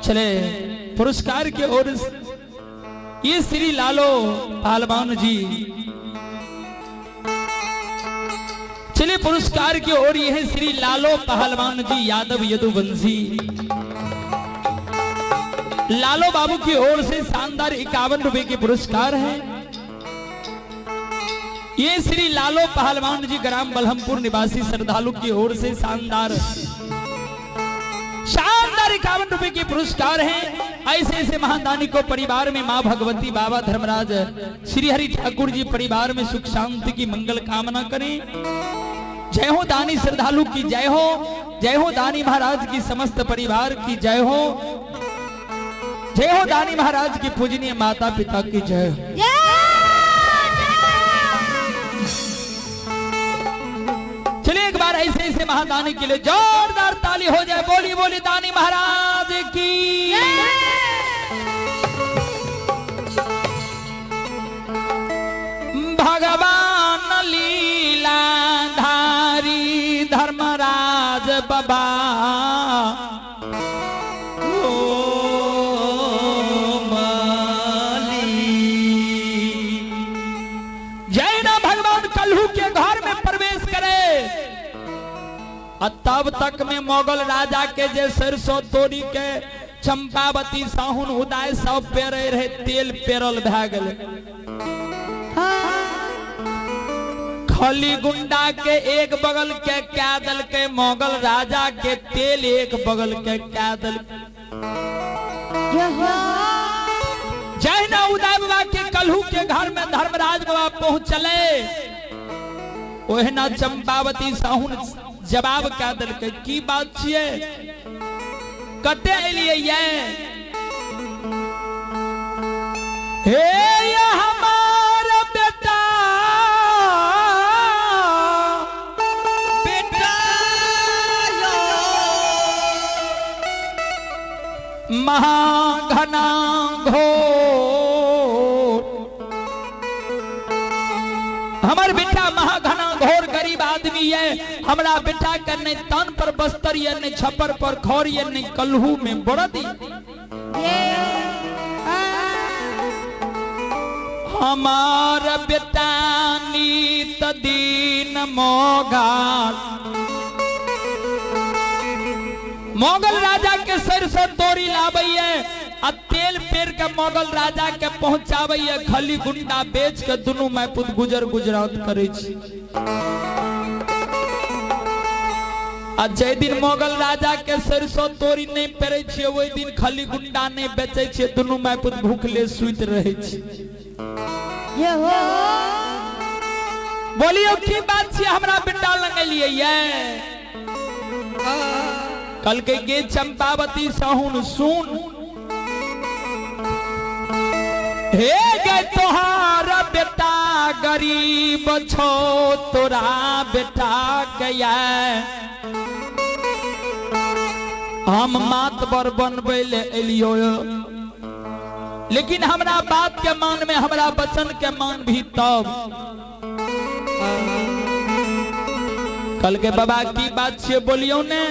चले पुरस्कार के ओर ये श्री लालो पहलवान जी। चलिए पुरस्कार की ओर ये है श्री लालो पहलवान जी यादव यदुवंशी। लालो बाबू की ओर से शानदार 51 रुपए के पुरस्कार है। ये श्री लालो पहलवान जी ग्राम बलहमपुर निवासी श्रद्धालु की ओर से शानदार शानदार 51 रुपए के पुरस्कार हैं। ऐसे ऐसे महादानी को परिवार में माँ भगवती बाबा धर्मराज श्री हरि ठाकुर जी परिवार में सुख शांति की मंगल कामना करें। जय हो दानी श्रद्धालु की जय हो, जय हो दानी महाराज की समस्त परिवार की जय हो, जय हो दानी महाराज की पूजनीय माता पिता की जय हो। चलिए एक बार ऐसे ऐसे महादानी के लिए जोरदार ताली हो जाए। बोली बोली दानी महाराज की। भगवान लीला धारी धर्मराज बाबा ओ माली। जय ना भगवान कल्हू के घर में प्रवेश करे और तब तक में मुगल राजा के जे सरसों तोरी के चंपावती साहुन उदय सब पेरे रहे तेल पेरल भए गेलै। खली गुंडा के एक बगल के कै देलकै, मुगल राजा के तेल एक बगल के कै देलकै। जहिना उदय बाबा के कल्हू के घर में धर्मराज बाबा पहुंचले ओहिना चंपावती साहुन जवाब कै देलकै, की बात छियै, कते एलियै ये? हे ये हमार बेटा बेटा यो महाघना घोर, हमर बेटा महाघना घोर गरीब आदमी है, हमरा बेटा के नहीं तन पर बस्तर ये, नहीं छप्पर पर खौर ये, नहीं कल्हू में बड़द। हमार बेटा नीत दीन मोगाल, मोगल राजा के सर से तोरी लाबैये आ तेल पेर के मोगल राजा के पहुंचाबैये, खली गुंडा बेच के दुनू माय पुत गुजर गुजरात करै छी। आ जे दिन मोगल राजा के सरसों तोरी नहीं पेरे छियै ओहि दिन खली गुंडा नहीं बेचै छियै, दुनू माय पुत भूखले सुति रहै छी। बोलियो की बात छियै हमरा बेटा लग एलियै ये? कल के गे चंपावती साहुन सुन, हे गे तोहार बेटा गरीब छो, तोरा बेटा के हम मातबर बनबै ले एलियो, लेकिन हमरा बात के मान में हमरा वचन के मान भी तब। कल के बाबा की बात छियै बोलियो ने।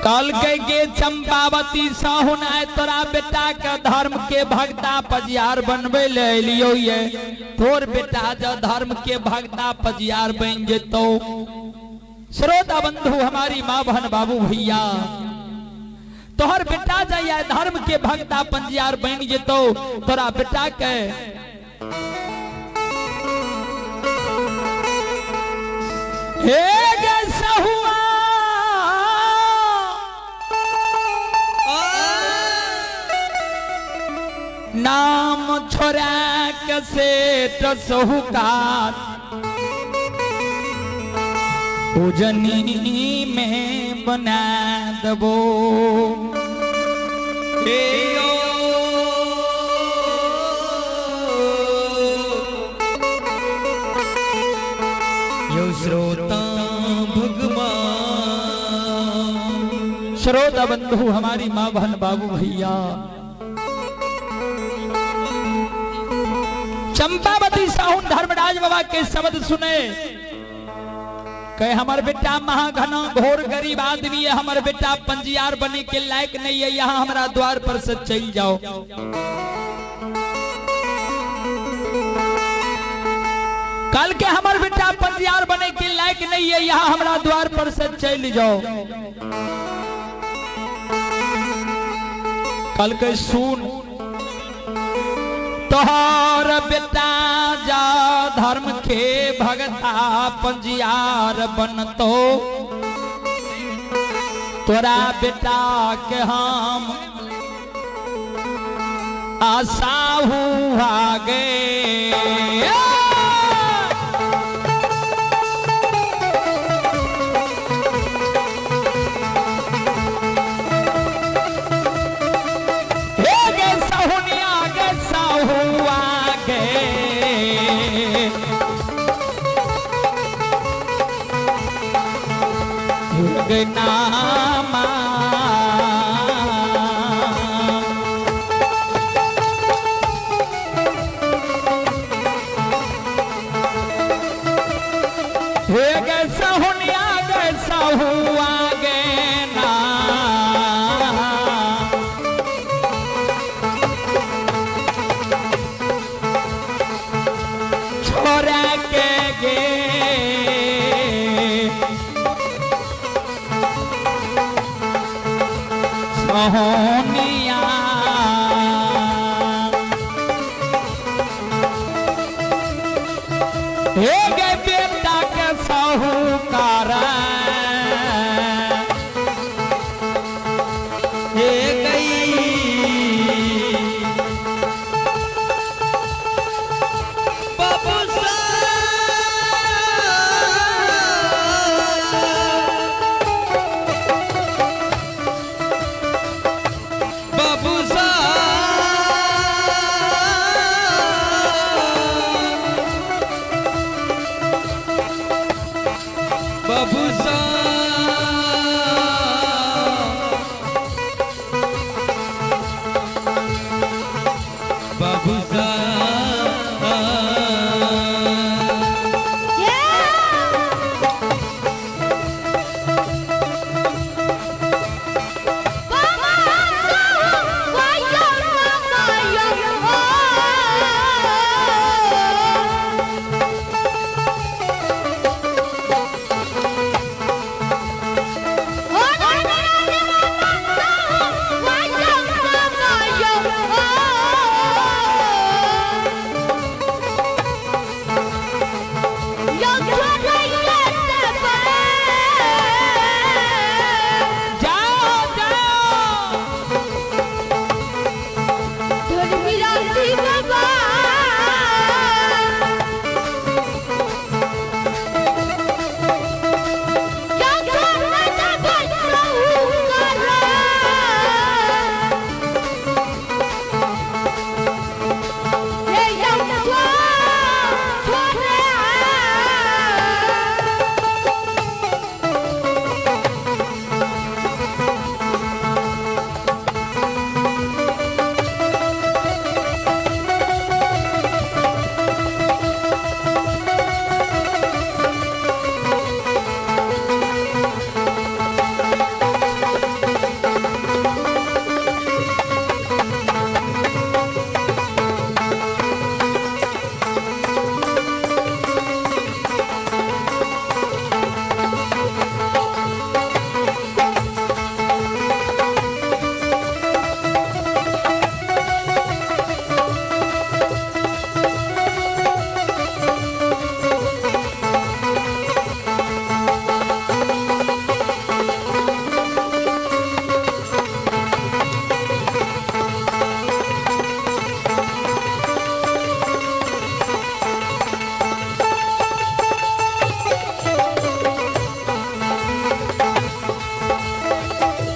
कल के गे चंपावती साहुन आय तोरा बेटा के धर्म के भक्ता पजियार बनबै ले एलियो ये, तोर बेटा जो धर्म के भक्ता पजियार बन जेतो। श्रोता बंधु हमारी माँ बहन बाबू भैया, तोहर बेटा जाइए धर्म के भक्ता पंजियार बन जेतो, तोरा बेटा के हे गे सहुआ नाम छोड़ा के सेठ सहुकार पूजनी में बना दबो। हे यो श्रोता भगवान, श्रोता बंधु हमारी माँ बहन बाबू भैया, चंपावती साहुन धर्मराज बाबा के शब्द सुने, कहे हमर बेटा महाघना घोर गरीब आदमी है, हमर बेटा पंजियार बने के लायक नहीं है, यहाँ हमारा द्वार पर से चल जाओ। कल के हमर बेटा पंजियार बने के लायक नहीं है, यहाँ हमारा द्वार पर से चल जाओ। कल के सुन तोहर बेटा जा धर्म के भगता पंजियार बनतो, तोरा बेटा के हम आसाहू आगे। हे गे साहुनिया गे साहू आगे, गे नामा। हे गे साहुनिया गे साहू आगे ना। छोरा के गे सोहनिया, हे गे बेटा के साहूकार, हे गई बाबू साहब, बाबू साहब, बाबू साहब, बाबू साहब। जाओ जाओ।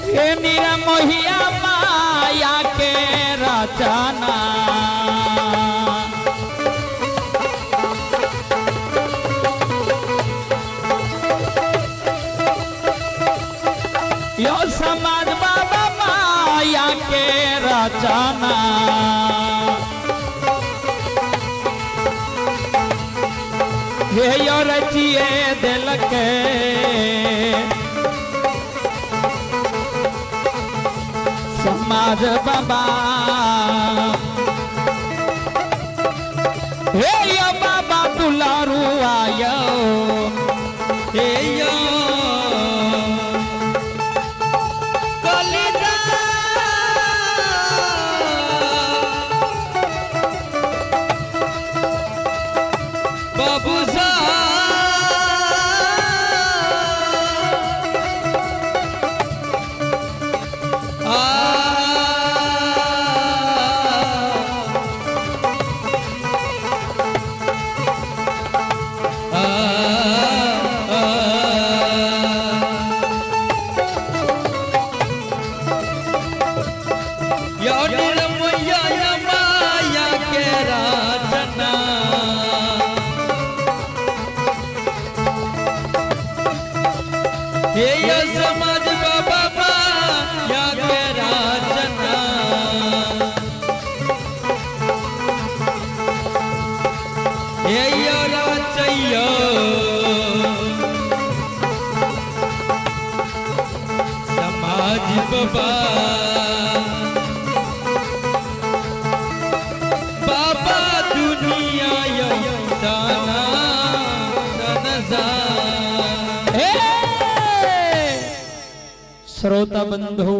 हे निरमोहिया माया के रचना, यो समाज बाबा माया के रचना। हे यो रचिए छोड़िए देलक। समाज बाबा हे यो बाबा दुलारू आयो, हे यो कलिदा बाबू सा आ आ आ यो निर्मया माया के राजना, हे यो समाज बाबा माया के राजना, हे यो राजयो समाज बाबा बाबा दुनिया यो साना सनसा। हे श्रोता बंधु।